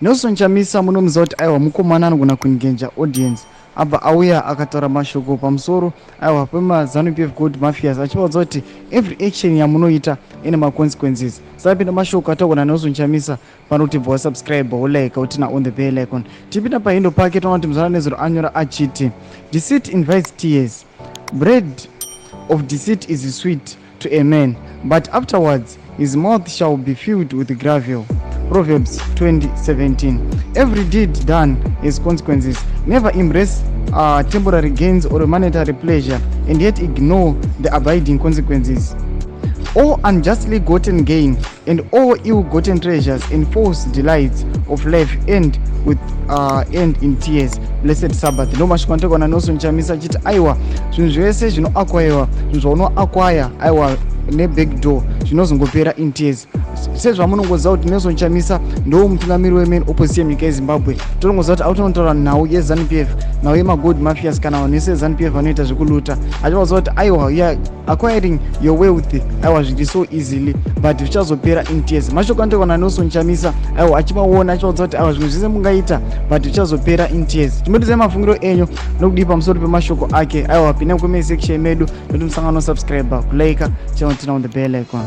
Nelson Chamisa munomuziva kuti aiwa mukomana anogona kuengager audience. Abva auya akataura mashoko pamusoro aiwa pemaZanu PF gold mafias, achivaudza kuti every action yamunoita ine maconsequences. Sapinda mashoko ataurwa naNelson Chamisa pano kuti bva wasubscribe, wolike, uturn on the bell icon. Tipinda pahandle pake, toona kuti muzana nezuro anyora achiti, "Deceit invites tears. Bread of deceit is sweet to a man, but afterwards his mouth shall be filled with gravel." Proverbs 20:17. Every deed done has consequences. Never embrace temporary gains or monetary pleasure and yet ignore the abiding consequences. All unjustly gotten gain and all ill-gotten treasures and false delights of life end in tears. Blessed Sabbath. Ndo mashoko anotaurwa naNelson Chamisa achiti aiwa, zvinhu zvese zvinoacquirewa, zvinhu zvaunoacquire aiwa nebackdoor, zvinozongopera in tears. Sezvamunongoziva kuti Nelson Chamisa ndo mutungamiri wemain opposition munyika yeZimbabwe, tonongoziva kuti autonotaura nhau yeZanu PF, nhau yemagold mafias, kana vanhu vese veZanu PF vanoita zvekuluta, achivaudza kuti aiwa, you are acquiring your wealth aiwa zviri so easily, but zvichazopera in tears. Mashoko anotaurwa naNelson Chamisa aiwa achivaona, achivaudza kuti aiwa, zvimwe zvese mungaita, but zvichazopera in tears. Chimbotiudzai mafungiro enyu nokudii pamusoro pemashoko ake. Aiwa, pinda mucomment section medu, nokuti musangano subscribe, kulike channel, turn on the bell icon.